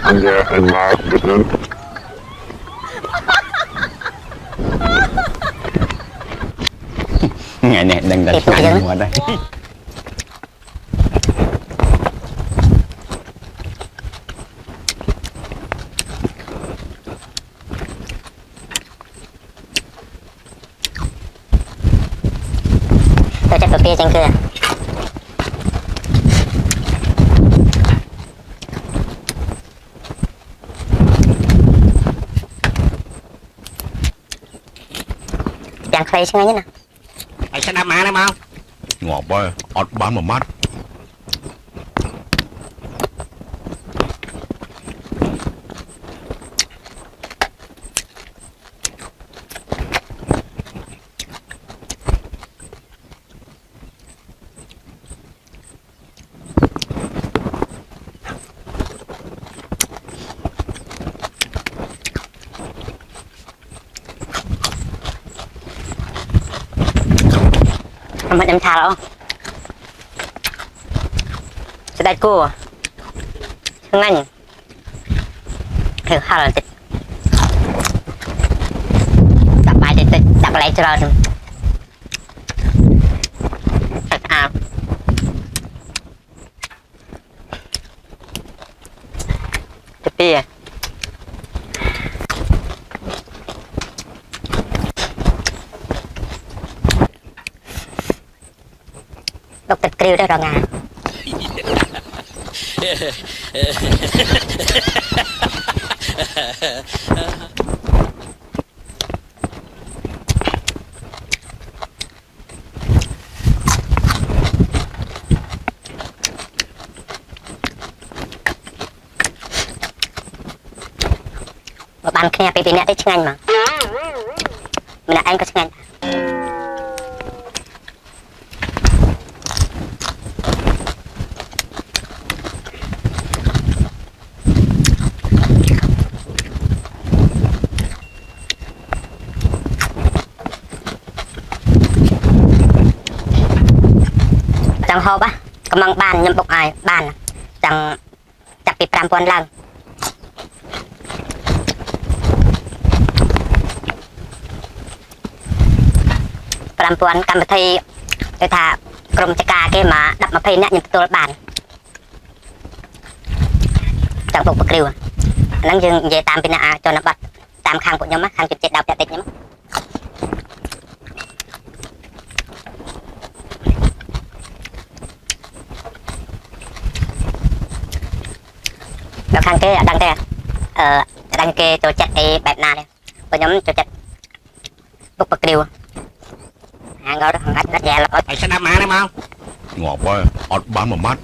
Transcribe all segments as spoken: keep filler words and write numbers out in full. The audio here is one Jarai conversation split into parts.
Anjay, anjay, betul. Ngă anai đang đa sơngan mơ̆n. Tơ čăt pơpĕ čang kơ. Yang khlei čang anai nă. Ai sa đam ma nă mâo. Ngă ƀai, ăt ƀan mơmăt. Amăt em thal ôh. Sơđai kô. Sơngañ. Hơ, hal tĭt. Đăp ƀai tĭt tĭt, đăp lĕ črâo tĭt. Tĭt a. Tơpia. Dŏ kơ̆t kriu đah rŏng a. Ƀan khnia pê pê nă tơ sơngañ mơ̆n. Mơnă eng kơ sơngañ. Čang hŏ ƀah, kơmăng ƀan, ñăm ƀŭk ai ƀan. Čang čăp pĭ pram puăn lăng. Pram puăn kăm pơthâo, tơ tha krŭm čơka kơ mă đăp mă pơthâo nă ñăm pơtŭl ƀan. Čang ƀŭk pơkriu. Anŭn jing jĕ tam pĭ nă a čô nă ƀăt. Tam khăng pô ñu mă, khăng čŭt čĕt đao pơtĕt ñu mă. Đao khăng kơ, đang kơ, ơ, đang kơ čô čĕt ê ƀĕp na đê. Pô ñu čô čĕt ƀŭk pơkriu. Hăng gâo đah, hăng ăt đah jĕ lăp ôh. Ai sa đam ma nă mâo. Ngă ƀai, ăt ƀan mơmăt.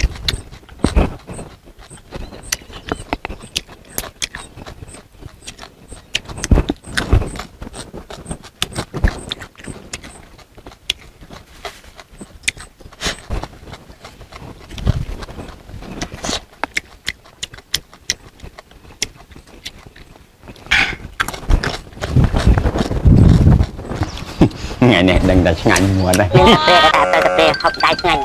Ngă anai đang đa sơngañ mơ̆n đah. Ñu tơpre, kơ ta tơpre, hŏk đa sơngañ.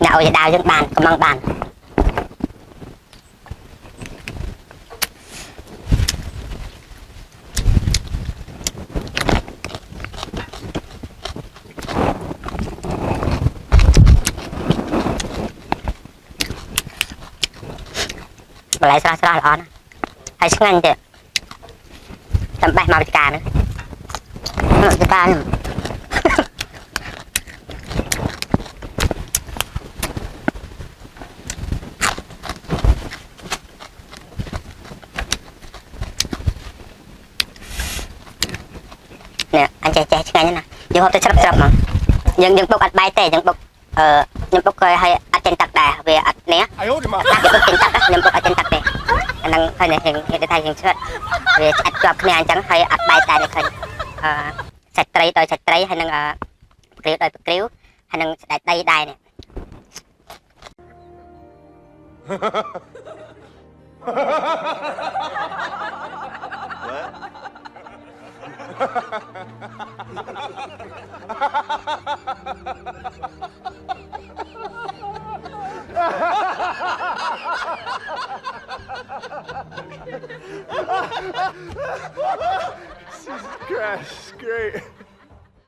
Nă ơi, đao jing ƀan, kơmăng ƀan. Mă lĕ srah srah lă anŭn. Hai sơngañ tĕ. Tăm ƀĕ mă pơčka anŭn. Mă pơčka anŭn. Nă, anŭn čeh čeh sơngañ nă. Jing hŏp tơ črăp črăp mơ̆n. Jing, jing ƀŭk ăt ƀai tĕ, jing ƀŭk, ơ, jing ƀŭk kơ hai ăt čen tăk đah, wĕ ăt nĕ. Ai ơ, đĭ ma. Jing ƀŭk čen tăk đah, jing ƀŭk ăt čen tăk tĕ. Anŭn hai nĕ hing, hing tơ thai hing sơ̆t. Wĕ ăt čuăp kơ nĕ anŭn čang hai ăt ƀai tĕ nĕ kơ. Ơ, sĕt trei đơi sĕt trei, hai nĕng, ơ, pơkriu đơi pơkriu, hai nĕng sĕt đai đai đai nĕ. What? Jesus Christ, great.